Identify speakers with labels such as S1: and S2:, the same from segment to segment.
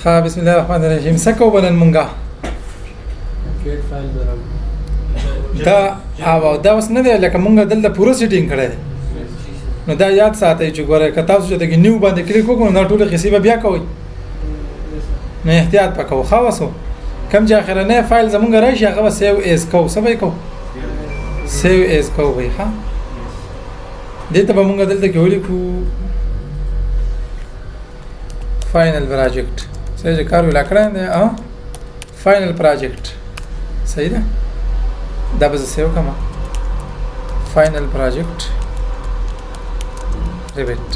S1: ها، بسم الله الرحمن الرحیم. څه کوو نن مونږه؟
S2: کیټ فایل درم.
S1: دا او دا اوس نه دی، لکه مونږ دلته پوره سیټینګ کړی دی، نو دا یاد ساتئ چې ګوره، که تاسو چې دغه نیو باندې کلیک وکړو، نو دا ټول قصې به بیا کوئ، نو احتیاط پکاو. ښه، وسو کوم چې اخرنی فایل زمونږ راشي، هغه به سیو ایز کوو. څه به یې کوو؟ سیو ایز کوو به یې. ښه، دې ته به مونږ دلته کې ولیکو فاینل پروجیکټ. صحیح چې کار ویلا کړی دی، ا فاینل پروجیکټ، صحیح ده. دا به زه سیو کړم، فاینل پروجیکټ ریبټ.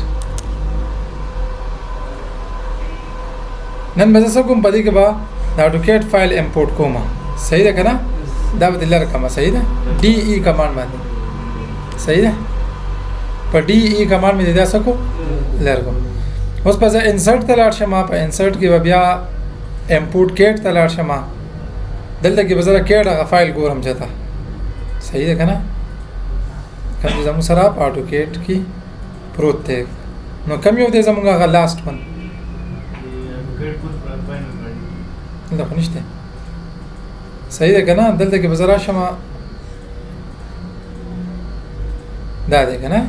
S1: نن به زه څه کوم؟ په دې کې به د اټوکیټ فایل امپورټ کوم، صحیح ده که نه؟ دا به د لر کوم، صحیح ده، ډي ای کمانډ باندې، صحیح ده. په ډي ای کمانډ مې دا څه کو لر کوم. اوس په زه انسرټ ته لاړ شم، په انسرټ کې به بیا امپورټ کیټ ته لاړ شم. دلته کې به زه کیټ هغه فایل ګورم چې تا، صحیح ده که نه، کوم چې زموږ سره په اټوکیټ کې پروت دی. نو کوم یو دی زموږ هغه لاست ون؟ دلته خو نشته، صحیح ده که نه؟ دلته کې به زه راشم، دا دی که نه؟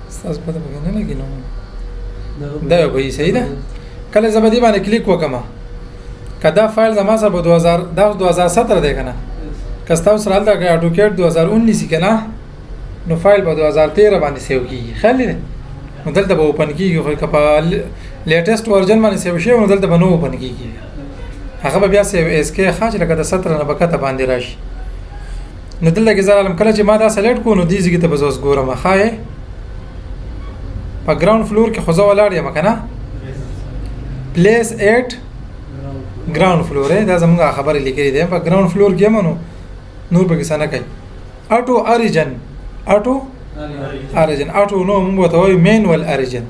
S1: ستاسو پته پکې نه لګي، نو دا یو به یې، صحیح ده. کله زه به دې باندې کلیک وکړم، که دا فایل زما سره په 2000، دا اوس 2017 دی که نه؟ که ستاسو سره هلته اټوکیټ 2019 که نه، نو فایل په 2013 باندې سیو کیږي، خیال دی، نو دلته به اوپن کیږي. خو که په لیټیسټ ورژن باندې سیو شوی، نو دلته به نه اوپن کیږي، هغه به بیا سیو ایس کې ښه چې لکه د 17 نه به کته باندې راشي. نو دلته کې زه رالم، کله چې ما دا سلیکټ کړو، نو دې ځای ته به زه اوس ګورم. ښه، په ګراوند فلور کې خو زه ولاړ یم که نه؟ پلیس ایټ ګراوند فلور، دا زموږ خبرې لیکلې ده. په ګراوند فلور کې یم، نو نور پکې څه نه کوي. اټو اریجن، اټو اریجن، اټو نو موږ ورته وایو مینول اریجن.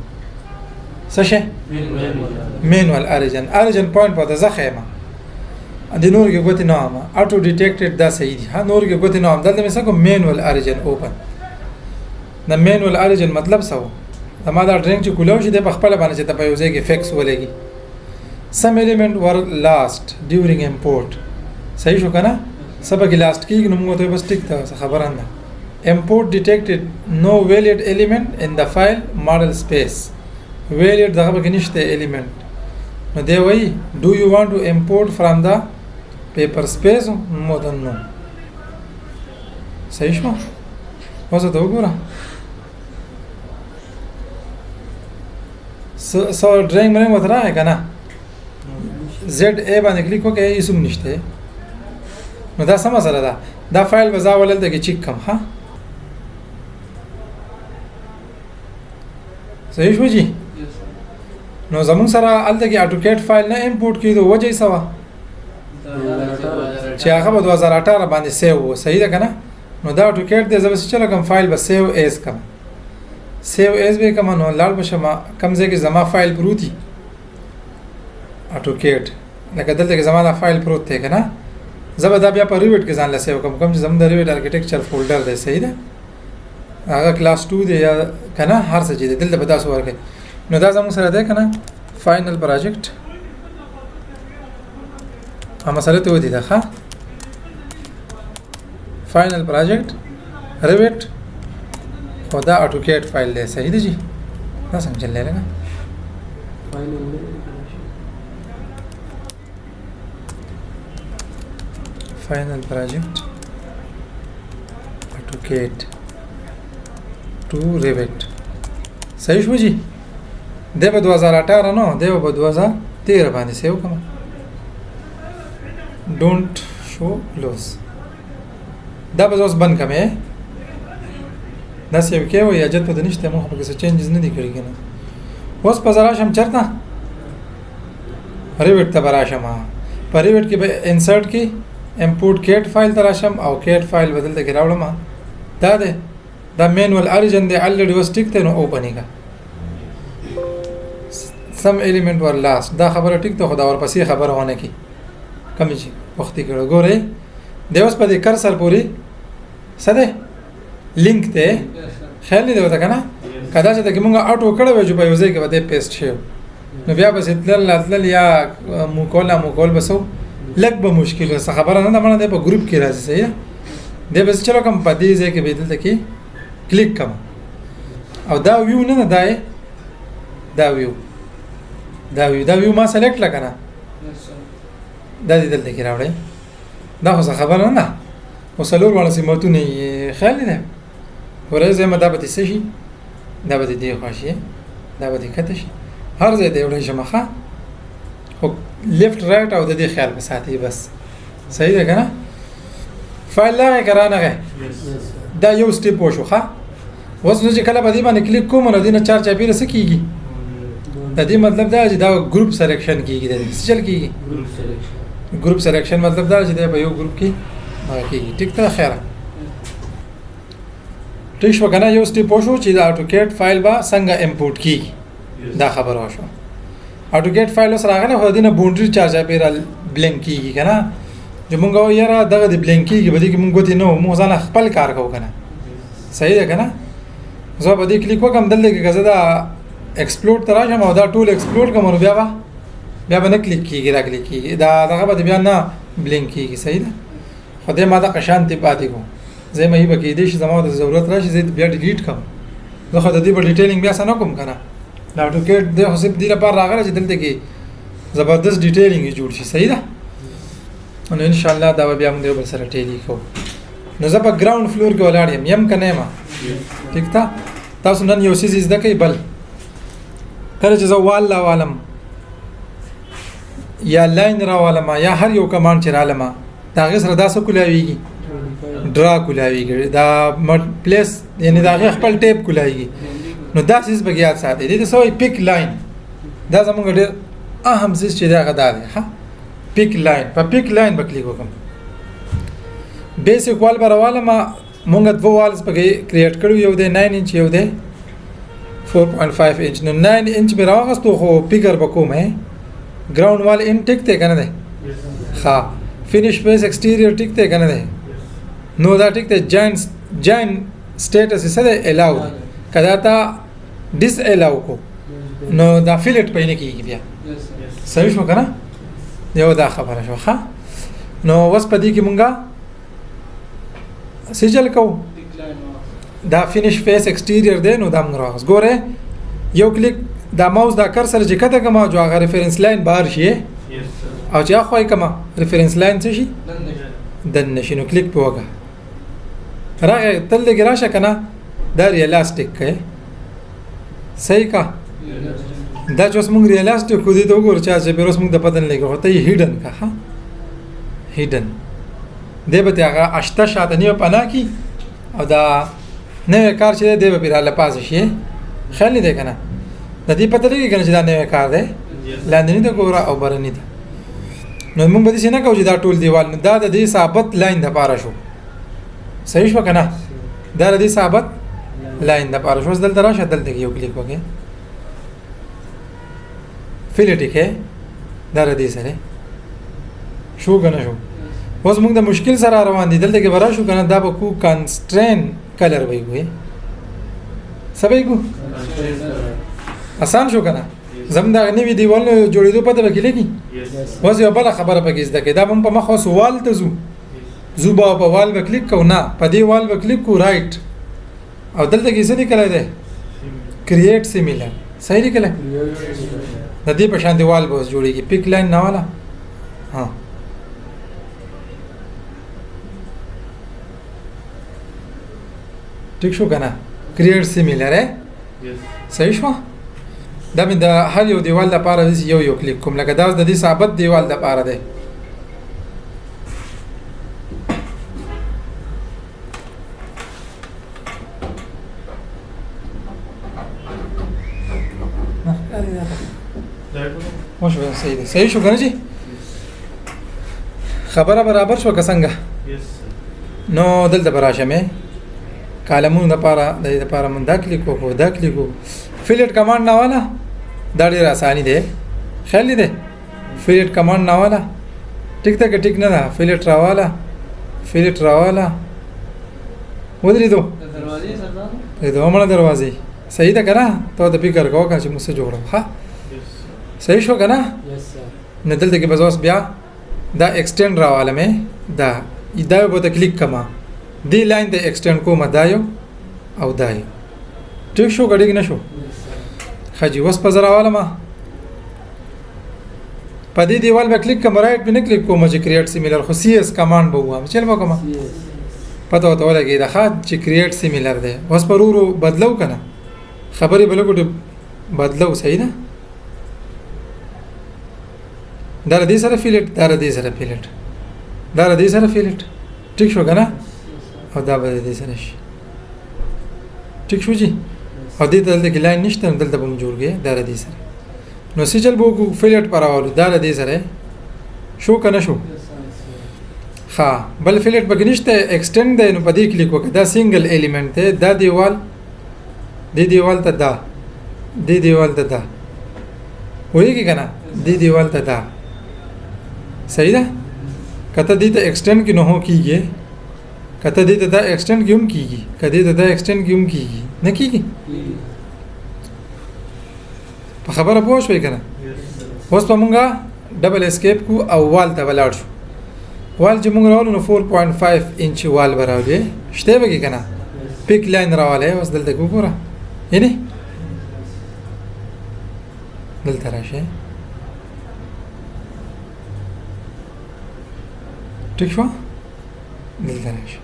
S1: څه شی مینول اریجن؟ اریجن پوینټ په زه ښیم، د نور کې ګوتې نه وم. اټو ډیټیکټډ، دا صحیح دي. ها، نور کې ګوتې نه وم. دلته مې څه کوم؟ مینول اریجن اوپن. د مینول اریجن مطلب څه و؟ زما دا ډرینګ چې کولاو شي، د په خپله باندې چې ته په یو ځای کې فکس ولګي. Some element were lost during import، صحیح شو که نه؟ څه پکې لاست کېږي، نو موږ ته بس ټیک ته څه خبره نه. Import detected no valid element in the file model space. Valid دغه پکې نشته element. نو دی وایي do you want to import from the paper space؟ نو ته نو، صحیح شو. اوس ته وګوره، څه ډرینګ مرنګ ورته راغی که نه؟ زد ای باندې کلیک وکړئ، هیڅ هم نشته. نو دا څه مسله ده؟ دا فایل به زه اول دلته کې چیک کړم. ښه، صحیح شو جی. نو زمونږ سره هلته کې اټوکیټ فایل نه امپورټ کېدو، وجه یې څه وه؟ چې هغه به 2018 باندې سیو و، صحیح ده که نه؟ نو دا اټوکیټ دی، زه به څه چل کوم؟ فایل به سیو ایز کړم، سیو ایز به کوم. نو لاړ به شم کوم ځای کې زما فایل پروت دی، اټوکیټ، لکه دلته کې زما دا فایل پروت دی که نه؟ زه به دا بیا په ریویټ کې ځان له سیو کوم، کوم چې زموږ د ریویټ آرکیټیکچر فولډر دی، صحیح ده، هغه کلاس 2 دی یا که نه، هر څه چې دی، دلته به تاسو ورکړئ. نو دا زموږ سره دی که نه؟ فاینل پروجیکټ ا مسله ته ودی ده. ښه، فاینل پروجیکټ ریویټ، خو دا اټوکیټ فایل دی، صحیح دی جی؟ دا څنګه چل دی لکه؟
S2: فاینل.
S1: Final project AutoCAD to Revit، صحیح شو جی. دی به 2018 نو دی به 2013 باندې سیو کوم. Don't show close. دا به اوس بند کم. دا سیو کې وي، اجت په نشته، مونږ په څه چینجز نه دي کړی کنه. اوس په زرا شم چرته ریویټ ته راشم. په ریویټ کې به انسرټ کې امپورټ کیټ فایل ته راشم او کیټ فایل بدل ته کې راوړم. دا دی، دا مینول اریجن دی، الریډي اوس ټیک ته، نو اوپن کا. سم الیمنٹ ور لاست، دا خبره ټیک ته، خو دا ورپسې خبره ونه کی کم چې وختي کړو. ګورئ، دی اوس په دې کرسر پورې څه دی؟ لینک دی، خیال دی ورته که نه؟ کدا چې د موږ اټو کړو چې په یو ځای کې به پیسټ شي، نو بیا به تلل تلل یا مو کول بسو لږ به مشکل څه خبره نه ده، مړه دی په ګروپ کې راځي. صحیح ده، دی بس چلو کوم په دې ځای کې به دلته کې کلیک کوم او دا ویو نه ده، دا ویو دا ویو ما سلیکټ لکنه دا دې دلته کې راوړی. دا خو څه خبره نه ده، خو څلور واړه سمتونه یې خیال دی. ورځ زما دا به دې څه شي، دا به دې دې خوا شي، دا به دې کښته شي، هر ځای ته یې وړی شم. ښه، خو لیفټ رایټ او د دې خیال به ساتي بس. صحیح ده که نه؟ فایل راغی که رانغی؟ دا یو سټیپ وشو. ښه، اوس نو چې کله په دې باندې کلیک کوم نو دې نه چار چاپېره څه کېږي؟ د دې مطلب دا چې دا ګروپ سلیکشن کېږي. د دې څه چل کېږي؟ ګروپ سلیکشن مطلب دا چې دا په یو ګروپ کې هغه کېږي. ټیک ته خیره ټیک شو که نه؟ یو سټیپ وشو چې د اټوکیټ فایل به څنګه امپورټ کېږي، دا خبره وشوه. اټوکیټ فایل اوس راغلی، خو د دې نه باونډري چار چاپېره بلینک کېږي که نه؟ چې مونږ وایو یاره دغه دې بلینک کېږي، په دې کې مونږ ګوتې نه وو، مونږ ځانه خپل کار کوو که نه؟ صحیح ده که نه؟ زه په دې کلیک وکړم دلته کې، که زه دا اکسپلوډ ته راشم او دا ټول اکسپلوډ کړم نو بیا به نه کلیک کېږي، را کلیک کېږي، دا دغه به بیا نه بلینک کېږي. صحیح ده، خو دې ما دغه شان تی پاتې کو، زه مې به کېدای شي زما د ضرورت راشي زه بیا ډیلیټ کړم. زه خو د دې په ډیټیلینګ بیا څه نه کوم که نه؟ دا اټوکیټ دی خو صرف دې لپاره راغلی چې دلته کې زبردست ډیټیلینګ جوړ شي. صحیح ده، نو ان شاء الله دا به بیا موږ یو بل سره ټیلی کوو. نو زه په ګراوند فلور کې ولاړ یم، یم که نه یم؟ ټیک ده، تاسو نن یو څیز زده کوئ. بل کله چې زه وال راوالم یا لاین راوالم یا هر یو کمانډ چې رالم، د هغې سره دا څه کولاویږي؟ ډرا کولاویږي، دا پلیس یعنې د هغې خپل ټیپ کولاویږي. نو دا څیز به یاد ساتئ. دې ته څه وایي؟ پیک لاین. دا زموږ ډېر اهم څیز چې دی هغه دا دی. ښه، پیک لاین، په پیک لاین به کلیک وکړم. بیسیک وال به راوالم. مونږ دوه والز پکې کریټ کړو، یو دی 9 انچ، یو دی 4.5 انچ. نو 9 انچ مې راواخستو، خو فکر به کوم ګراوند وال ان ټیک دی که نه دی؟ ښه، فینش فیس ایکسټیریئر ټیک دی که نه دی؟ نو دا ټیک دی. جاین سټیټس یې څه دی؟ الاو دی. که دا تا ډیس الاو کو نو دا فیلټ پې نه کېږي بیا. صحیح شو که نه؟ یو دا خبره شوه. ښه، نو اوس په دې کې مونږه سجل کوو، دا فینش فیس ایکسټیریئر دی، نو دا مونږ راوخست. ګوره یو کلیک دا ماوس دا کرسر چې کته کوم جو هغه ریفرنس لاین بهر شي، او چې اخوا یې کومه ریفرنس لاین څه شي؟ دننه شي. نو کلیک په وکړه، راغی تل دې کې راشه که نه؟ دا ریالاسټیک کوي. صحیح کا؟ دا چې اوس مونږ ریالاسټیک کو دې ته وګوره چې پرې اوس مونږ د پته نه لګي، خو ته یې هیډن کا. ښه، هیډن دی به هغه اشته شاته نیمه پناه کي، او دا نوی کار چې دی دی به پرې راله پاسه شي. خیال نه دی که نه؟ د دې پته لګي که نه چې دا نوی کار دی؟ لاندې نه ده ګوره او برني ده. نو موږ به داسې نه کوو چې دا ټول دیوال، نو دا د دې ثابت لاین دپاره شو. صحیح شوه که نه؟ دا د دې ثابت لاین دپاره شو. اوس دلته راشه، دلته کې یو کلیک وکړې، فیلټ یې کړې، دا د دې سره شو که نه شو؟ اوس موږ د مشکل سره روان دي. دلته کې به راشو که نه؟ دا به کو کانسټرین کلر به یې کوې، څه به یې کو؟ اسان شو که نه؟ زموږ دغه نوي دیوالونو جوړېدو پته به کې لګي. اوس یوه بله خبره پکې زده کړئ، دا به موږ په مخه اوس وال ته ځو، ځو به په وال به کلیک کوو، نه په دې وال به کلیک کوو رایټ، او دلته کې څه لیکلی دی؟ کریټ سیمیلر. صحیح لیکلی؟ د دې په شان دیوال به اوس جوړېږي. پیک لاین نه والا، ها ټیک شو که نه؟ کریټ سیمیلر صحیح شو. دا مې د هر یو دیوال دپاره داسې یو یو کلیک کوم، لکه دا اوس د دې ثابت دیوال دپاره دی. وشو، صحیح دی. صحیح شو که نه جي؟ خبره برابر شوه که څنګه؟ نو دلته به راشم کالمونو دپاره، د دې دپاره مونږ دا کلیک وکړو، دا کلیک وکړو. فیلټ کمانډ نه والا دا ډېر اساني دی، خیال دی؟ فیلټ کمانډ نه والا ټیک ده که ټیک نه ده؟ فیلټ راواله، فیلټ راواله، ودرېدو، د دوه مړه دروازې. صحیح ده کنه؟ ته د فکر کوه کنه چې موږ څه جوړو. ها صحیح شو کنه؟ نو دلته کې بس اوس بیا دا ایکسټند راوالم، دا دا به ته کلیک کما، دی لاین ته ایکسټند کوم، دا یو او دا یو. ټیک شو کډیګ نه شو؟ خجی اوس په راوالم په دې دیوال به کلیک کوم، رائټ به نه کلیک کوم چې کریټ سیمیلر، خو سی اس کمانډ به ووایم. چل به کوم پته ورته ولګي دا ښه چې کریټ سیمیلر دی. اوس پر ورو بدلو کنه، خبرې به لږ بدلو. صحیح ده؟ دا له دې سره فیلټ، دا له دې سره فیلټ، دا له دې سره فیلټ. ټیک شو کنه؟ او دا به دې سره شي. ټیک شو جی؟ او دې ته دلته کې لاین نشته، نو دلته به هم جوړ کړي دا له دې سره. نو څه چل به وکړو؟ فیلټ پر راولو، دا له دې سره شو که نه شو؟ ښه، بل فیلټ پکې نشته، ایکسټند دی، نو په دې کلیک وکړه. دا سنگل الیمنټ دی، دا دیوال دې دیوال ته، دا دې دیوال ته، دا پوهېږي که نه؟ دې دیوال ته دا. صحیح ده؟ که ته دې ته ایکسټند کې نو هو کېږي، که ته دې ته دا ایکسټند کې هم کېږي، که دې ته دا ایکسټند کې هم کېږي، نه کېږي؟ په خبره پوه شوئ که نه؟ اوس به مونږه ډبل اسکیپ کو او وال ته ولاړ شو. وال چې مونږ راولو نو 4.5 انچ وال به راولې، شته به کې که نه؟ پیک لاین راولې. اوس دلته کې وګوره، یعنی دلته راشي. ټیک شو؟ دلته راشي،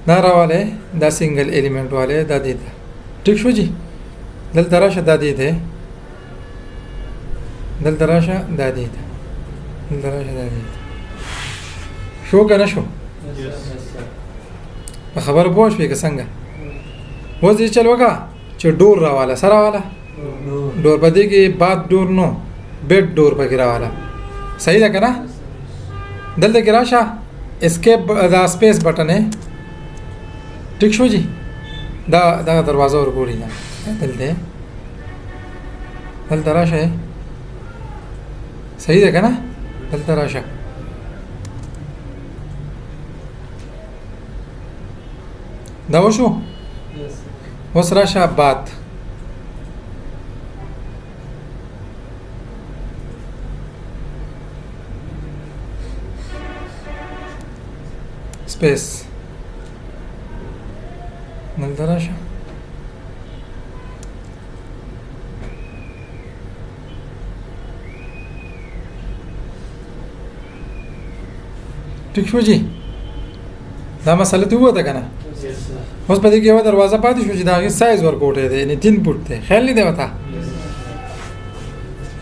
S1: دا راواله، دا سنگل الیمنټ والے، دا دې ته. ټیک شو جی؟ دلته راشه، دا دې ته. دلته راشه، دا دې ته. دلته راشه، دا دې ته. شو که نه شو؟ په خبره پوه شوې که څنګه؟ اوس دې چل وکړه چې ډور راواله، څه راواله؟ ډور. په دې کې باد ډور نو بیډ ډور پکې راواله. صحیح ده که نه؟ دلته کې راشه، اسکیپ دا سپیس بټن دی. ټیک شو جی؟ دا دا دروازه ورګوري ده دلته. دلته راشه. صحیح ده که نه؟ دلته راشه، دا وشو. اوس راشه بات، سپیس، دلته راشه. ټیک شو جی؟ دا مسله ته ووته که نه؟ اوس په دې کې یوه دروازه پاتې شو چې د هغې سایز ورکوټی دی، یعنې 3 فوټ دی. خیال نه دی ورته؟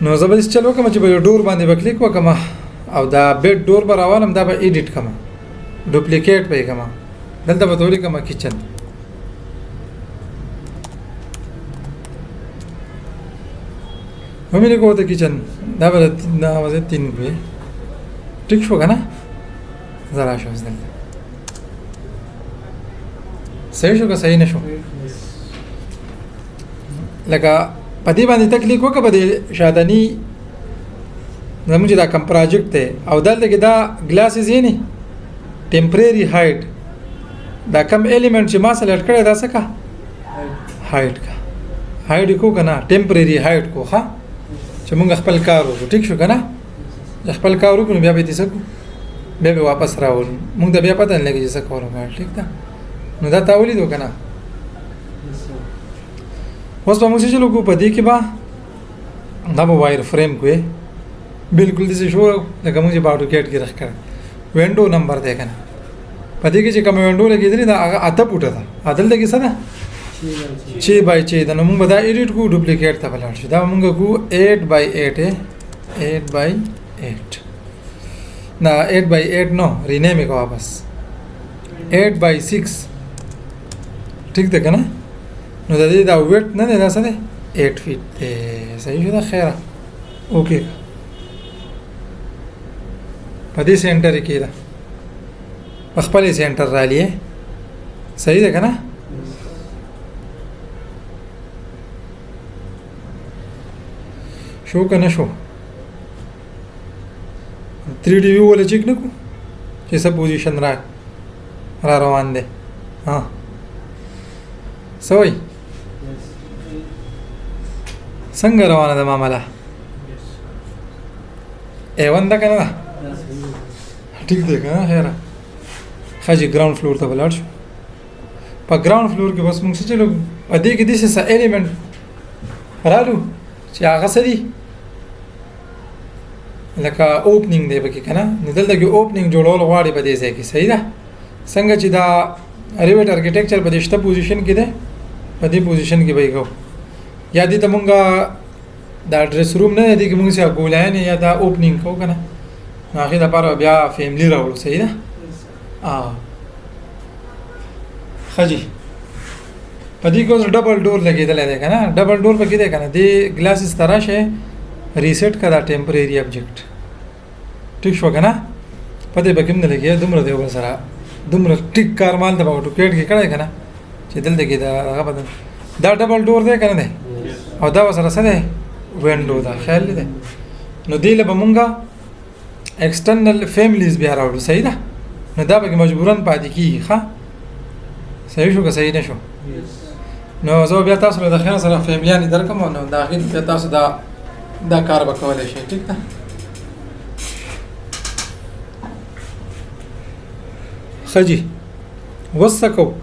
S1: نو زه به داسې چل وکړم چې په یو ډور باندې به کلیک وکړم او دا بیډ ډور به راوالم، دا به ایډیټ کړم، ډوپلیکیټ به یې کړم، دلته به ته ولیکم کچن. ومې لیکو ته کچن، دا به دا به 3 وي. ټیک شو که نه؟ زه راشم اوس دلته. صحیح شو که صحیح نه شو؟ لکه په دې باندې ته کلیک وکړه، په دې شاتني زموږ چې دا کوم پروجیکټ دی، او دلته کې دا ګلاسز یې نه ټیمپرری هایټ، دا کوم الیمنټ چې ما سلیکټ کړی دا څه کا هایټ کا، هایټ کو که نه؟ ټیمپرری هایټ کو. ښه، چې موږ خپل کار وکړو. ټیک شو که نه؟ چې خپل کار وکړو نو بیا به یې څه کړو؟ بیا به واپس راولو، موږ ته بیا پته نه لګي چې څه کول غواړي. ټیک ده؟ نو دا تا ولیدو که نه؟ اوس به موږ څه چل وکړو؟ په دې کې به دا به وایر فریم کوې، بالکل داسې شو لکه موږ چې په اټوکیټ کې رخ کړی. وینډو نمبر دی که نه؟ په دې کې چې کومه وینډو لګېدلې ده هغه 8 فوټه ده. دلته کې څه ده؟ 6 بای 6 ده. نو موږ به دا ایډیټ کړو، ډوپلیکیټ ته به لاړ شو. دا به موږ کړو 8 بای 8، 8 بای 8 نه، 8 بای 8 نو رینیم یې کوه بس 8 بای 6. ټیک ده که نه؟ نو د دې دا ویټ نه دی، دا څه دی؟ 8 فیټ دی. صحیح شو؟ ده خیره، اوکې. په دې سینټر کې ده، په خپلې سینټر رالیې. صحیح ده که نه؟ شو که نه شو؟ 3 ډي ویو ولا چیک نه کو چې څه پوزیشن را را روان دی. ها، څه وایي؟ څنګه روانه ده معامله؟ ایوان ده که نه ده؟ ټیک دی که نه؟ خیره ښه چې ګراوند فلور ته به لاړ شو. په ګراوند فلور کې بس موږ څه چلو، په دې کې داسې څه ایلیمنټ رالو چې هغه څه دي لکه اوپنینګ دی پکې که نه. نو دلته کې اوپنینګ جوړول غواړي په دې ځای کې، صحیح ده؟ څنګه چې دا ریویټ ارکیټیکچر په دې شته پوزیشن کې دی، په دې پوزیشن کې به یې کوو. یا دې ته مونږ دا ډریس روم نه دی، دې کې مونږ څه ګولاینې یا دا اوپنینګ کوو که نه، نو هغې دپاره به بیا فیملی راوړو، صحیح ده؟ ښه جي، په دې کې اوس ډبل ډور لګېدلی دی که نه، ډبل ډور پکې دی که نه. دې ګلاسز ته راشه، ریسیټ که دا ټیمپرري ابجیکټ، ټیک شو که نه؟ پتې پکې هم نه لګي، دومره دی بل سره دومره ټیک کار مال ته په اټوکیټ کې کړی که نه، چې دلته کې دا هغه بدل دا ډبل ډور دی که نه دی، او دا ورسره څه دی؟ وینډو ده، خیال دی. نو دې له به مونږه ایکسټرنل فیملیز بیا راوړو، صحیح ده؟ نو دا پکې مجبوراً پاتې کېږي. ښه صحیح شو که صحیح نه شو؟ نو زه بیا تاسو له د خیر سره فیملیانې درکړم، نو د هغې بیا تاسو دا کار به کولی شئ، ټیک ده؟ ښه جي، اوس څه کوو؟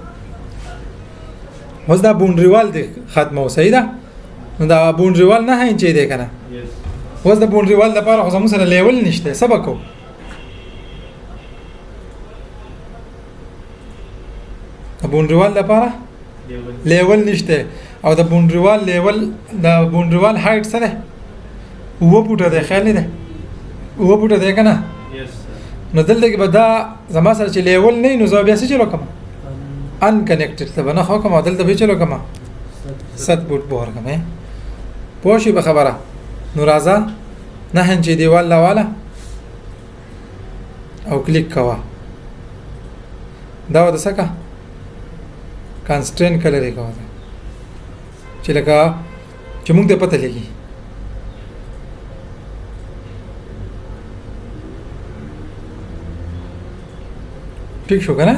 S1: اوس دا باونډري وال دی ختمو، صحیح ده؟ نو دا باونډري وال نه انچې دی که نه؟ اوس د باونډري وال دپاره خو زموږ سره لیول نشته، څه به کوو؟ د باونډري وال دپاره لیول نشته، او د باونډري وال لیول، د باونډري وال هایټ څه دی؟ 7 فوټه دی، خیال دی؟ 7 فوټه دی که نه؟ نو دلته کې به دا زما سره چې لیول نه وي، نو زه بیا څه چلو کوم؟ ان کنیکټډ ته به نه خو کوم، دلته به چلو کوم 7 فوټ به ورکړم. پوه شوې په خبره؟ نو راځه 9 انچې دیوال راواله او کلیک کوه، دا ورته څه که کانسټرین کلر یې کوه چې لکه چې موږ ته پته لګي. ټیک شو که نه؟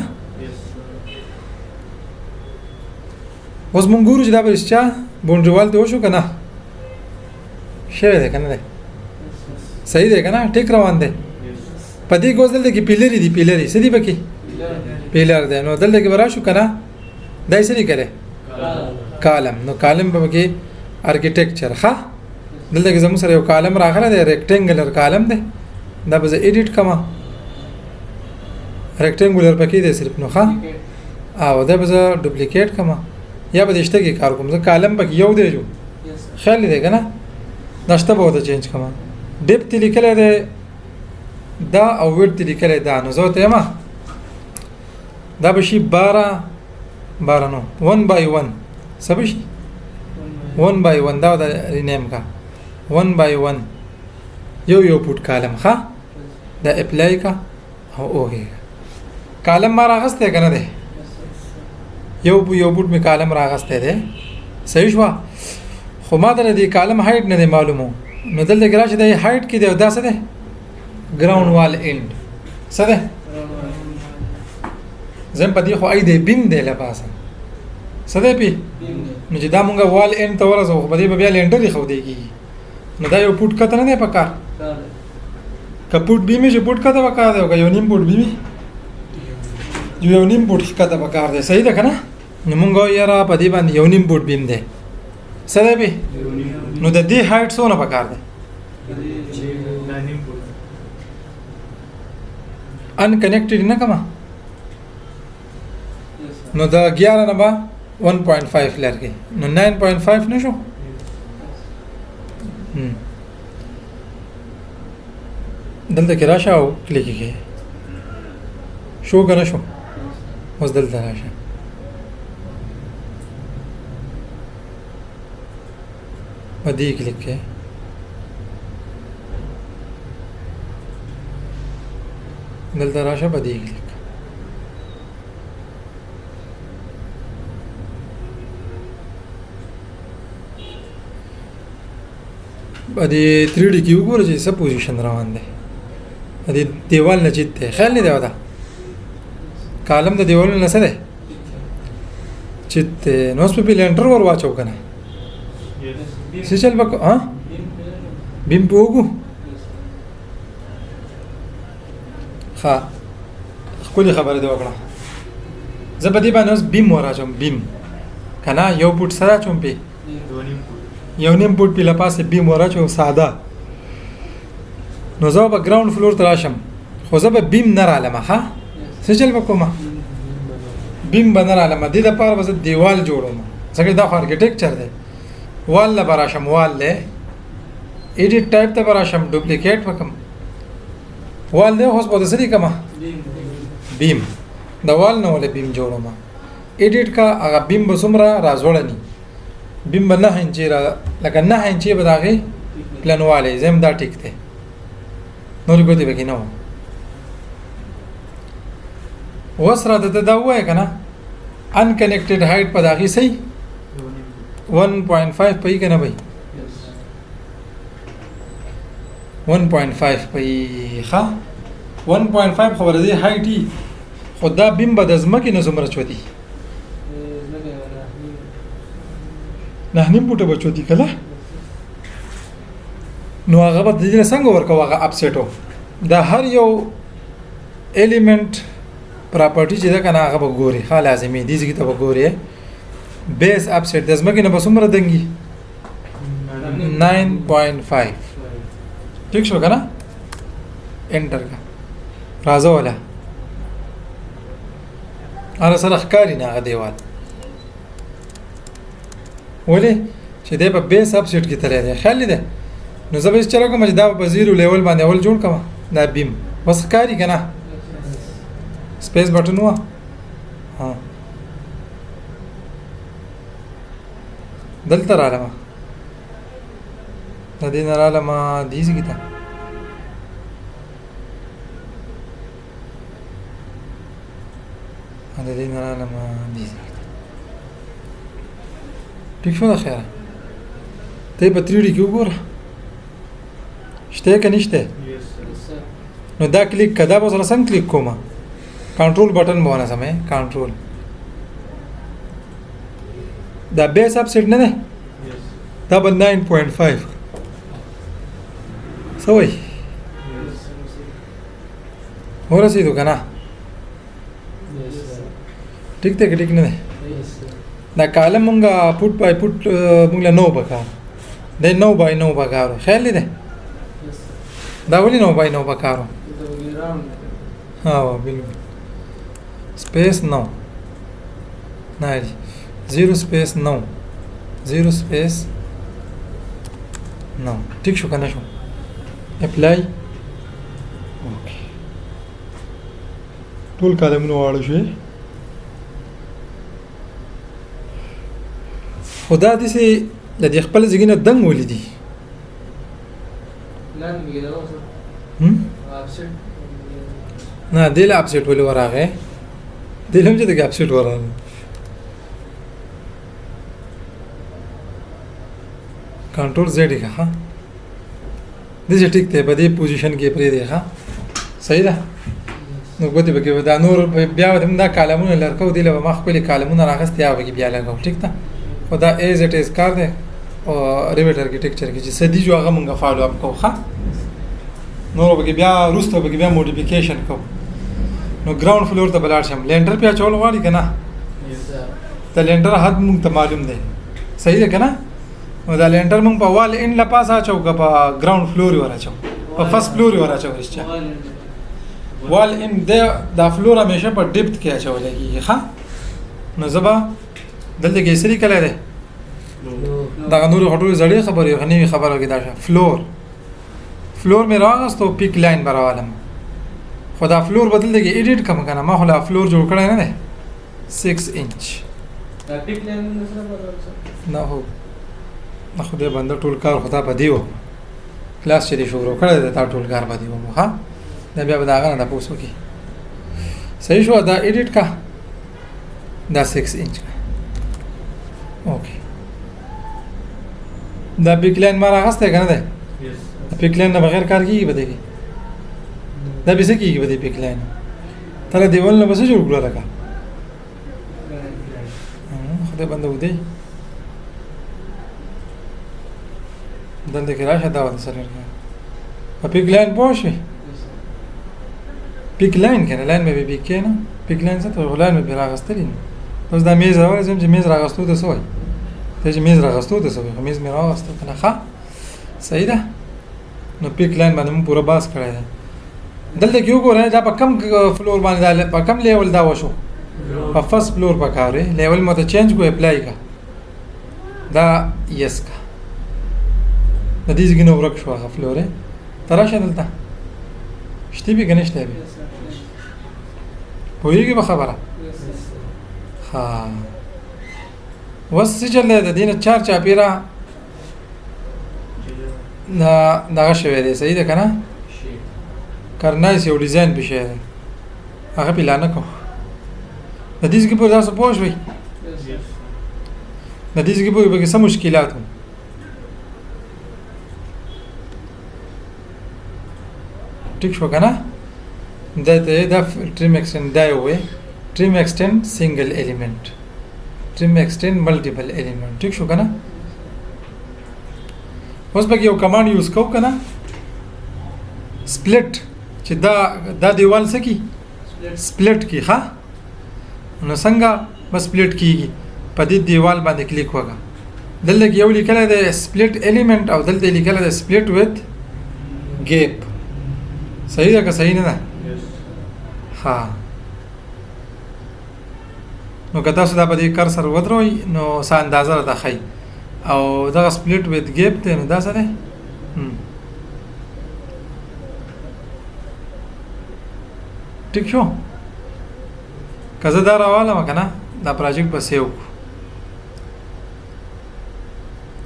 S1: اوس مونږ ګورو چې دا به چا باونډري وال ته وشو که نه؟ شوی دی که نه دی؟ صحیح دی که نه؟ ټیک روان دی. په دې کې اوس دلته کې پیلرې دي، پیلرې څه دي پکې؟ پیلر دی. نو دلته کې به راشو که نه؟ دا یې څه لیکلی؟ کالم. نو کالم به پکې ارکیټیکچر. ښه، دلته کې زموږ سره یو کالم راغلی دی، ریکټینګولر کالم دی، دا به زه ایډیټ کړم. ریکټینګولر پکې دی صرف، نو ښه، او دا به زه ډوپلیکیټ کړم یا به د شته کې کار کوم. زه کالم پکې یو دی جو، خیال دی که نه؟ دا شته به ورته چینج کړم. ډیپت یې لیکلی دی دا او ویډ یې لیکلی دا، نو زه ورته یم دا به شي 12 12، نو 1 بای 1 څه به شي؟ 1 بای 1. دا ورته رینیم کړه 1 بای 1، یو یو فوټ کالم. ښه، دا اپلای کړه او اوکې کالم ما راغستی که نه دی؟ یو یو فوټ مې کالم راغستی دی، صحیح شوه؟ خو ما ته د دې کالم هایټ نه دی معلومو. نو دلته کې راشه، دی هایټ کې دی او دا څه دی؟ ګراوند وال اینډ څه دی؟ زه په دې خو ای دی بیم دی له پاسه څه دی پی؟ نو چې دا مونږ وال اینډ ته ورسو، خو په دې به بیا لینډر ایښودی کېږي. نو دا یو فوټ کته نه دی پکار؟ که فوټ بیمې چې فوټ کته پکار دی، او که یو نیم فوټ بیمې یو نیم فوټ ښکته پکار دی، صحیح ده که نه؟ نو مونږ وایو یاره په دې باندې یو نیم فوټ بیم دی، څه دی پې؟ نو د دې هایټ څونه پکار دی؟ ان کنیکټډ نه کمه، نو د 11 نه به 1.5 لرګي، نو 9.5 نه شو. دلته کې راشه او کلیک یې کړئ، شو که نه شو؟ اوس دلته راشه، په دې کلیک کړئ، دلته راشه په دې کلیک، په دې 3 ډي کې وګوره چې څه پوزیشن روان دی. د دې دیوال نه چیت دی، خیال نه دی ودا کالم د دیوالونو نه څه دی چیت دی. نو اوس په لینټر ور واچو که نه؟ څه چل وکړه؟ ها، بیم په وګو. ښه، ښکلې خبره دې وکړه. زه په دې باندې اوس بیم وراچوم، بیم که نه یو فوټ سره اچوم، پې یو نیم فوټ پې له پاسه بیم وراچوم ساده. نو زه به ګراوند فلور ته راشم، خو زه به بیم نه رالم. ښه، څه چل به کوم؟ بیم به نه رالم. دې دپاره به زه دیوال جوړوم، ځکه دا خو ارکیټیکچر دی. وال له به راشم، وال دی، ایډیټ ټایپ ته به راشم، ډوپلیکیټ وکم. وال دی، اوس به د څه لیکم؟ بیم. د وال نه ولې بیم جوړوم؟ ایډیټ کا. هغه بیم به څومره راځوړني؟ بیم به 9 انچې را، لکه 9 انچې به د هغې پلنوالی زم. دا ټیک دی، نورې ګوتې پکې نه وه. اوس راته ته دا ووایه که نه، انکنیکټډ هایټ په د هغې صحیح 1.5 پي که نه پي؟ 1.5 پي. ښه، 1.5 خو به د دې هایټ وي، خو دا بیم به د ځمکې نه څومره چوتي؟ 9.5 فوټه به چوتي کله. نو هغه به د دې نه څنګه ورکوو؟ هغه اپسیټو د هر یو الیمنټ پراپرټي چې ده که نه، هغه به ګوري. ښه، لازمي دي ځکه ته به ګورې بیس اپسیټ د ځمکې نه به څومره دنګي؟ 9.5. ټیک شو که نه؟ انټر کا، راځه. وله هغه سره ښکاري نه هغه دیوال، ولې چې دی په بیس اپسیټ کې تللی دی. خیال دی؟ نو زه به یې چل کوم چې دا په زیرو لیول باندې اول جوړ کړم. دا بیم بس ښکاري که نه؟ سپیس بټن وه. ها، دلته رالم، د دې نه رالم دې ځای ته. د دې نه رالم دې ځای ته. ټیک شو د خیره؟ ته په 3 ډي کې وګوره، شته که نشته؟ نو دا کلیک کدا به سره څنګه کلیک کوم؟ کنټرول بټن به ونه سمې، کنټرول. دا بیس اپ سیټ نه ده، دا به 9.5 څه وایي؟ ورسېدو که نه؟ ټیک دی که ټیک نه دی؟ دا کالم مونږه فوټ بای فوټ مونږ له نو پکار دی، 9 بای 9 پکارو. خیال دی؟ دا ولې 9 بای 9 پکارو؟ ها، بالکل. سپیس 9 نه، 0 سپیس 9، 0 سپیس 9. ټیک شو که نه شو؟ اپلای. اوکې، ټول کالمونه واړه شوې، خو دا داسې د دې خپل ځای نه دنګ ولې دي؟ نه، دې له اپسیټ ولې ورغی؟ دې هم چې د اپسیټ ورغی. کنټرول زیډ ښه، دې ټیک دی، په دې پوزیشن کې پرې دی. ښه، صحیح ده. نو ګوتې پکې دا نور بیا هم دا کالمونه لرکو، دې له ما ښکلي کالمونه راغستې، هغه پکې بیا لګو. ټیک ده، خو دا ایز اټ از کار دی او ریویټ ارکیټیکچر کې چې څه دي جو هغه مونږ فالو اپ کوو. ښه، نور پکې بیا وروسته پکې بیا موډیفیکیشن کوو. نو ګراوند فلور ته به لاړ شم. لینډر پې اچول غواړي که نه؟ د لینډر حد مونږ ته معلوم دی، صحیح ده که نه؟ نو دا لینډر مونږ په وال ان له پاسه اچو که په ګراوند فلور یې ور اچو؟ په فرست فلور یې ور اچو؟ رښتیا وال ان دی، دا فلور همیشه په ډیپت کې اچول کېږي. ښه، نو زه به دلته کې څه لیکلی دی؟ دغه نورې خو ټولې زړې خبرې، خو نوې خبره کې دا شه. فلور مې راغستو، پیک لاین به راولم، خو دا فلور به دلته کې ایډیټ کړم که نه؟ ما خو لا فلور جوړ کړی نه دی. 6 انچ. نه هو نه، خدای بنده، ټول کار خو تا په دی و کلاس چې دې شروع کړی دی، تا ټول کار په دی و. ښه، دا بیا به د هغه نه تپوس وکړي. صحیح شو؟ دا ایډیټ کا، دا 6 انچ کا. اوکې، دا پیک لاین ما راغستی که نه دی؟ پیک لاین نه بغیر کار کېږي په دې کې؟ دا به څه کېږي په دې پیک لاین؟ ته له دیوال نه به څه جوړ کړو؟ لکه خدای بنده ودی. دلته کې راشه، دا ورته سلیکټ کړه. په پیک لاین پوه شوې؟ پیک لاین کنه، لاین به پیک کې نه، پیک لاین څه ته، لاین به راغستلی. نو اوس دا میز راوړم چې میز راغستو ته څه وایي؟ ته چې میز راغستو ته څه وایي؟ خو میز مې راغستو کنه. ښه، صحیح ده. نو پیک لاین باندې مونږ پوره باس کړی دی. دلته کې وګورئ، دا په کم فلور باندې، دا په کم لیول دا وشو؟ په فرست فلور پکار دی. لیول مو ته چینج کو، اپلای کا، دا یس کا. د دې ځای نه ورک شو هغه فلور. ته راشه دلته، شته به که نشته به؟ پوهېږي به خبره؟ ها، اوس څه چل دی؟ د دې نه چار چاپېره دا دغه شوی دی، صحیح ده که نه؟ کرنایس یو ډیزاین پې شوی دی، هغه پې لا نه کوو. د دې ځای پورې تاسو پوه شوئ؟ د دې ځای پورې پکې څه مشکلات وو؟ ټیک شو که نه؟ دا ته دا ټریم ایکسټند دا یو ټریم ایکسټند سنگل الیمنټ، ټریم ایکسټند ملټیپل الیمنټ. ټیک شو که نه؟ اوس به یو کمانډ یوز کو که نه، سپلیټ، چې دا دا دیوال څه کی سپلیټ کی. ښه، نو څنګه به سپلیټ کیږي؟ په دې دیوال باندې کلیک وکړه. دلته کې یو لیکلی دی سپلیټ الیمنټ او دلته لیکلی دی سپلیټ وذ ګیپ. صحیح ده که صحیح نه ده؟ ها، نو که تاسو دا په دې کرسر ودروئ نو څه اندازه راته ښایي، او دغه سپلیټ وذ ګیپ دی. نو دا څه دی؟ ټیک شو. که زه دا راوالم که نه، دا پروجیکټ به سیو کړو.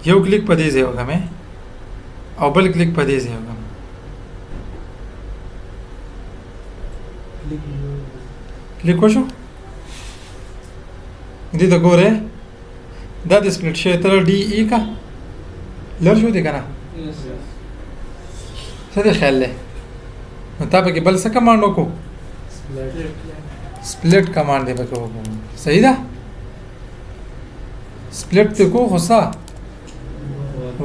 S1: یو کلیک په دې ځای وکړم او بل کلیک په دې ځای وکړم. کلیک وشو، دې ته ګوره، دا د سپلیټ شوی تر ډي ای کا لر شو دی که نه؟ څه دې خیال دی؟ نو تا پکې بل څه کمانډ وکړو؟ سپلیټ کمانډ دی پکې وکړو. صحیح ده، سپلیټ ته کو، خو څه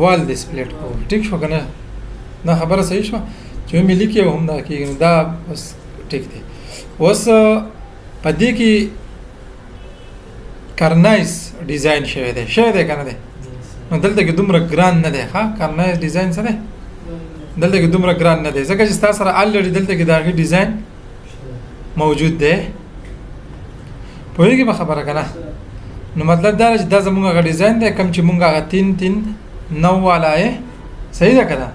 S1: وال دی سپلیټ کو. ټیک شو که نه؟ دا خبره صحیح شوه چې مې لیکي او هم دا کېږي. نو دا بس ټیک دی. اوس په دې کې کرنایز ډیزاین شوی دی، شوی دی که نه دی؟ نو دلته کې دومره ګران نه دی. ښه، کرنایز ډیزاین څه دی؟ دلته کې دومره ګران نه دی، ځکه چې ستا سره الریډي دلته کې د هغې ډیزاین موجود دی. پوهېږې په خبره که نه؟ نو مطلب دا چې دا زموږ هغه ډیزاین دی کوم چې موږ هغه 3 3 9 والا یې. صحیح ده که نه؟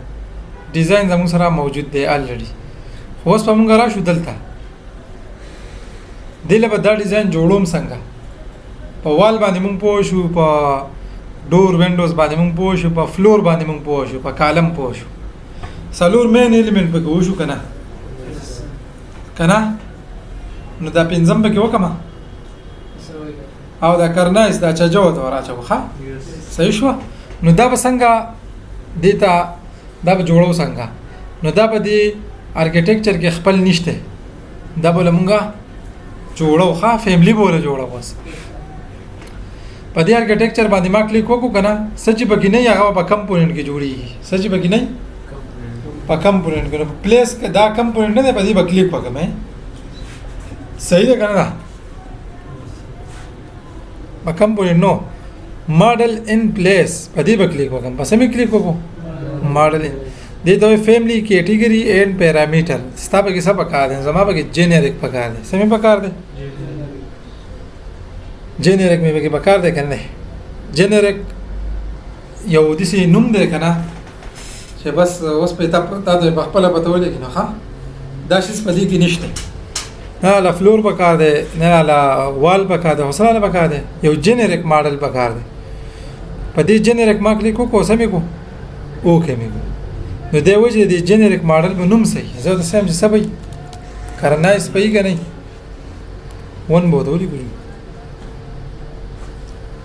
S1: ډیزاین زموږ سره موجود دی الریډي. خو اوس به موږ راشو دلته، دې له به دا ډیزاین جوړوم څنګه؟ په وال باندې موږ پوه شو، په ډور وینډوز باندې موږ پوه شو، په فلور باندې موږ پوه شو، په کالم پوه شو، څلور مین الیمنټ پکې وشو که نه؟ که نه؟ نو دا پنځم پکې وکمه او دا کرنایس دا چا جوړ ته وراچو. ښه، صحیح شو. نو دا به څنګه دې ته دا به جوړو څنګه؟ نو دا به دې ارکیټیکچر کې خپل نشته، دا به له مونږه جوړو. ښه، فیملی به له جوړو. بس په دې ارکیټیکچر باندې ما کلیک وکړو که نه، څه چې پکې نه هغه په کمپوننټ کې جوړیږي. څه چې پکې نه په کمپوننټ کې، نو پلیس دا کمپوننټ نه دی، په دې به کلیک وکړم. صحیح ده که نه؟ ده په کمپوننټ، نو ماډل ان پلیس په دې به کلیک وکړم. په څه مې کلیک وکړو؟ ماډل ان. دې ته فیملی کیټیګری اینډ پیرامیټر. ستا پکې څه پکار دی؟ زما پکې جنریک پکار دی. څه مې پکار دی؟ جنریک مې پکې پکار دی که نه؟ جنریک یو داسې نوم دی که نه چې بس اوس په تا ته په خپله پته ولګي. نو ښه، دا شیز په دې کې نشته، نه له فلور پکار دی، نه له وال پکار دی، خو څه له پکار دی؟ یو جنریک ماډل پکار دی. په دې جنریک ما کلیک وکړو، څه مې کو؟ اوکې مې کو. نو دی وجه دې جنریک ماډل به نوم صحیح زه ته سم چې څه به کرنایز پي که نه ون به ورته ولیکو.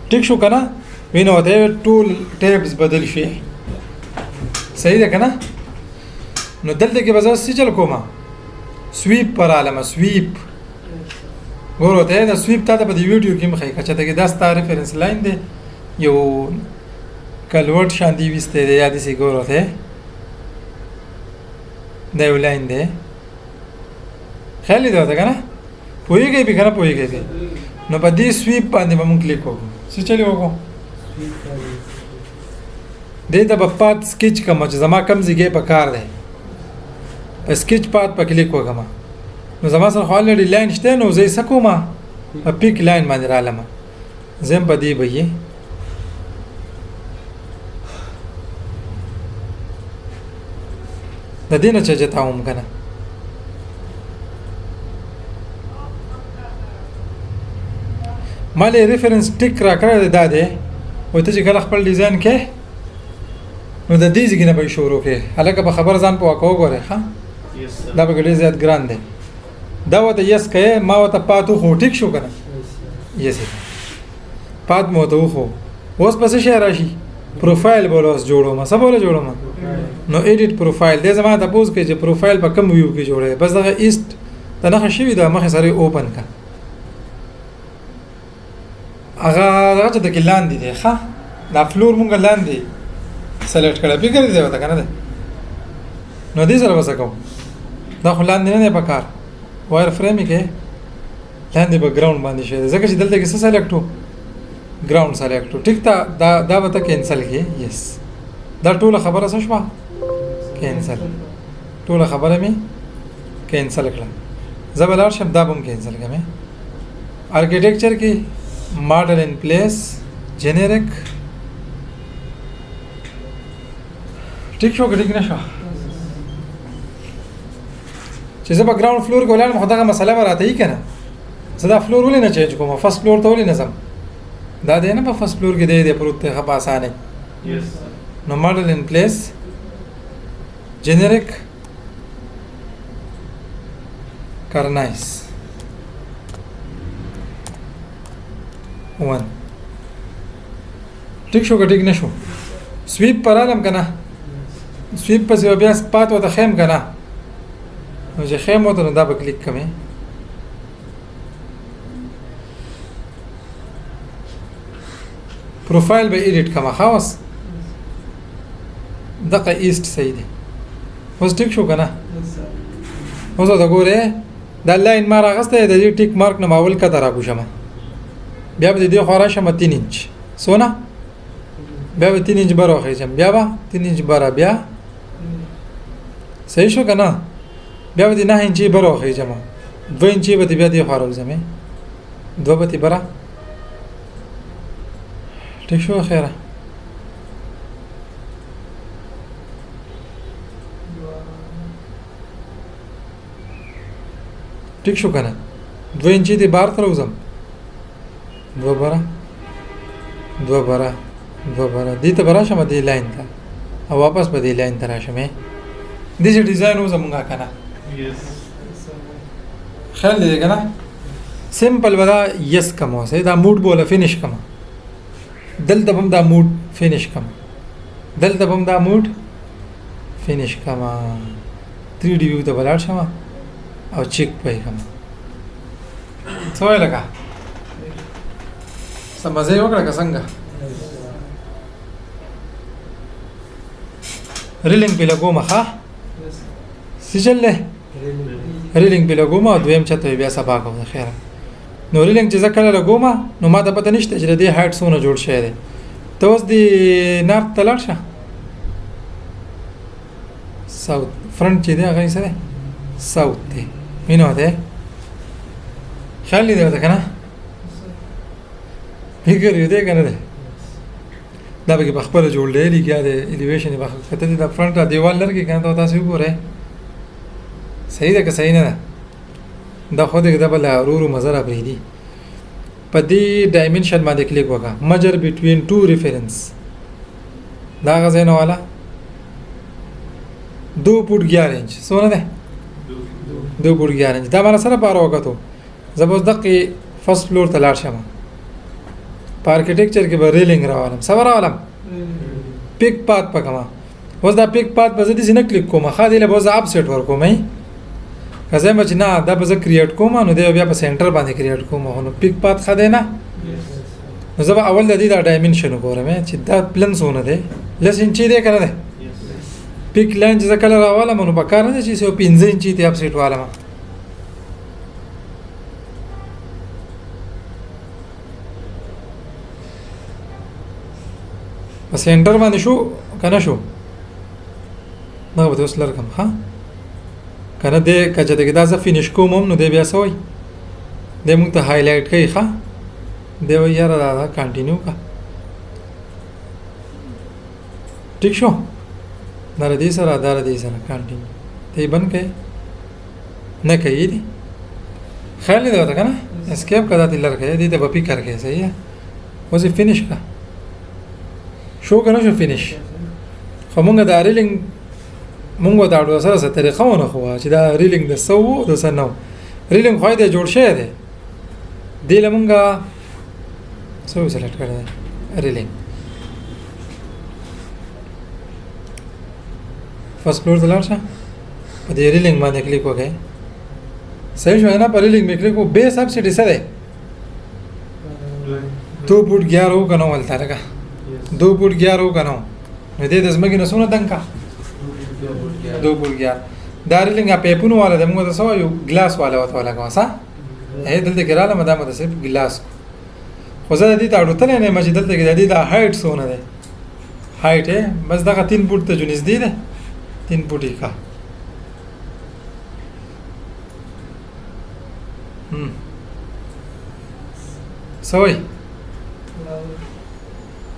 S1: ټیک شو که نه؟ وینو ته ټول ټیبس بدل شي. صحیح ده که نه؟ نو دلته کې به زه څه چل کوم؟ سویپ پر عالم سویپ ګورو ته. دا سویپ تا ته په دې ویډیو کې مخې کچته کې دا ستا ریفرنس لاین دی، یو کلوټ شان دی وسته دی یا دسی ګورو ته دا یو لاین دی. خیال دی ورته کنه؟ پوهیږئ پې کنه؟ پوهیږئ پې؟ نو په دې سویپ باندې به مونږ کلیک وکړو. څه چلی وکړو؟ دې ته به پات سکیچ کوم چې زما کم ځای په کار دی. په سکیچ پات په کلیک وکړم نو زما سره خو الریډي لاین شته، نو زه یې څه کوم؟ په پیک لاین باندې رالم، زه هم په دې به یې د دې نه چې جتاوم که نه. ما له ریفرنس ټیک را کړی دی، دا دی. وایي ته چې کله خپل ډیزاین کې نو د دې ځای نه به یې شروع کړې. هلکه په خبره ځان پوه کوه، وګورې ښه دا به ډېر زیات ګران دی. دا ورته یس کوې، ما ورته پات وښو، ټیک شو که نه؟ یس پات مې ورته وښو. اوس به څه شی راشي؟ پروفایل به اوس جوړوم. څه به جوړوم؟ نو ایډیټ پروفایل دی. زما تپوس کوي چې پروفایل په کوم ویو کې جوړوي. بس دغه ایسټ د نښه شوې ده، مخې سره یې اوپن کړه. هغه دغه چې دکې لاندې دی، ښه دا فلور مونږ لاندې سلیکټ کړی، فکر دې ورته که نه دی؟ نو دې سره به څه کوو؟ دا خو لاندې نه دی په کار، وایر فریم یې کې لاندې په ګراوند باندې شوی دی، ځکه چې دلته کې څه سلیکټ و؟ ګراوند سلیکټ و. ټیک ته دا به ته کینسل کړې. یس دا ټوله خبره څه شوه؟ کینسل. ټوله خبره مې کینسل کړه. زه به لاړ شم دا به هم کینسل کړم. آرکیټیکچر کې ماډل ان پلیس جنریک. ټیک شو که ټیک نه شو؟ چې زه په ګراوند فلور کې ولاړم خو دغه مسله به راته یي که نه؟ زه دا فلور ولې نه چینج کوم؟ فرست فلور ته ولې نه ځم؟ دا دی نه په فرست فلور کې دی پروت دی، ښه په اسانۍ. نو ماډل ان پلیس جنریک کرنایس 1. ټیک شو که ټیک نه شو؟ سویپ پر رالم که نه؟ سویپ پسې به بیا پات ورته ښیم که نه؟ نو چې ښیم ورته نو دا به کلیک کړم. پروفایل به ایډیټ کړم. ښه اوس دغه ایسټ صحیح دی. اوس ټیک شو که نه؟ اوس ورته ګورې دا لاین ما راغستی دی، د دې ټیک مارک نه به اول کته راکوشم، بیا به د دې خوا راشم 3 انچ څونه، بیا به 3 انچ بره وخېژم، بیا به 3 انچ بره، بیا صحیح شو که نه؟ بیا به د 9 انچې بره وخېژم، 2 انچې به دې بیا دې خوا راوځم، 2 به دې بره. ټیک شو خیره؟ ټیک شو که نه؟ 2 انچې دې بار ته راوځم، 2 بره، 2 بره، 2 بره، دې ته به راشم دې لاین ته او واپس به دې لاین ته راشم. داسې ډیزاین و زمونږ که نه؟ خیال دې دی که نه؟ سمپل به دا یس کم اوسې، دا موډ به وله فینش کم، دلته به هم دا موډ فینش کم، دلته به هم دا موډ فینش کم. 3 ډي ویو ته به لاړ شم او چیک به یې کړم. څه وایې لکه څه مزه یې وکړه که څنګه؟ ریلینګ پې لګوم. ښه څه چل دی؟ ریلینګ پې لګوم او دویم چت به بیا سبا کوم د خیره. نو ریلینګ چې زه کله لګوم نو ما ته پته نشته چې د دې هایټ څونه جوړ شوی دی. ته اوس دې نارت ته لاړ شه، ساوت فرنټ چې دی هغه یې څه دی؟ ساوت دی. وینو دی خیال دې دی ورته که نه؟ فکر یې دی که نه دی؟ دا پکې په خپله جوړ دی، لګیا دی الیویشن یې په کته دی. دا فرنټ دا دیوال لرګي که نه؟ ته تاسې وګورئ صحیح ده که صحیح نه ده؟ دا خو دې دا به له ورو ورو مزه راپرېږدي. په دې ډایمنشن باندې کلیک وکړه، مجر بټوین ټو ریفرنس، دا هغه ځای نه والا 2 فوټ 11 انچ. څونه دی؟ 2 فوټ 11 انچ. دا ما سره پاره وکتو. زه به اوس دقې فرست فلور ته لاړ شم. په آرکیټیکچر کې به ریلینګ راولم. څه به راولم؟ پیک پات به کوم. اوس دا پیک پات به زه داسې نه کلیک کوم، ښه دې له به زه اپ سیټ ورکوم. که زه به چې نه دا به زه کریټ کوم، نو دی به بیا په سینټر باندې کریټ کوم. خو نو پیک پات ښه دی نه؟ نو زه به اول د دې دا dimension وګورم چې دا پلن څونه دی، لس انچې دی که نه دی؟ pick line چې زه کله راوالم نو پکار نه دی چې یو 5 انچې ته offset والم. په center باندې شو که نه شو؟ دا به اوس لر کم، ښه که نه دی؟ که چېرته کې دا زه finish کوم هم نو دی بیا څه وایي؟ دی موږ ته highlight کوي، ښه دی وایي یاره دا continue که. ټیک شو، دا له دې سره، دا له دې سره continue، ته یې بند کړې نه کوي دي، خیال نه دی ورته که نه؟ escape که، دا ترې لر کوې، دې ته به فکر کوې. صحیح ده، اوس یې finish کړه. شو که نه شو finish؟ خو مونږ دا railing مونږ دا ډول سره څه طریقه ونه ښووه چې دا railing د څه وو د څه نه وو. railing خو دی جوړ شوی دی، دې له مونږه څه select کړی دی railing. First floor ته لاړ شه، په دې railing باندې کلیک وکړئ. صحیح شو نه؟ په railing مې کلیک وکړو. base offset څه دی؟ 2 فوټ 11 و که نه ولته لکه 2 فوټ 11 و که نه؟ نو دې د ځمکې نه څومره دنګ کا؟ 2 فوټ 11. دا railing پیپونو والا دی، موږ ته څه وایو؟ glass والا ورته ولګوه. څه دلته کې راغلم، دا مو ته صرف glass. خو زه د دې ته اړو تللی نه یم چې دلته کې د دې دا height څونه دی. height یې بس دغه 3 فوټ ته جو نږدې دی، 3 فوټ یې کا. څه وایي؟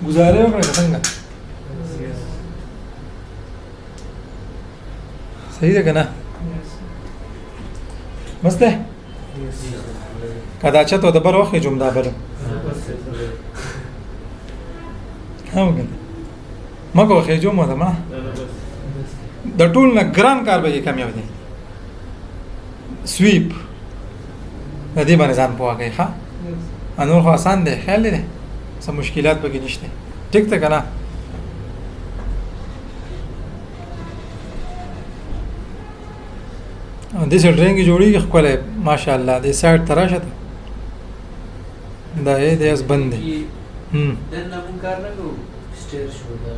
S1: ګزاره وکړه که څنګه؟ صحیح ده که نه؟ بس ده؟ که دا چت او د بر وخېژوم دا بل هم که مه کوه، خېژوم ورته مړه. د ټول نه ګران کار به یې کامیاب دی sweep. د دې باندې ځان پوهه کوي. ښه، نور خو اسان دی، خیال دی څه مشکلات پکې نشته. ټیک ده که نه؟ داسې drawing جوړېږي ښکلی ماشاءالله. دې side ته راشه ته، دا یې دی اوس بند دی.
S2: دننه مونږ کار نه کوو، stair شو دا.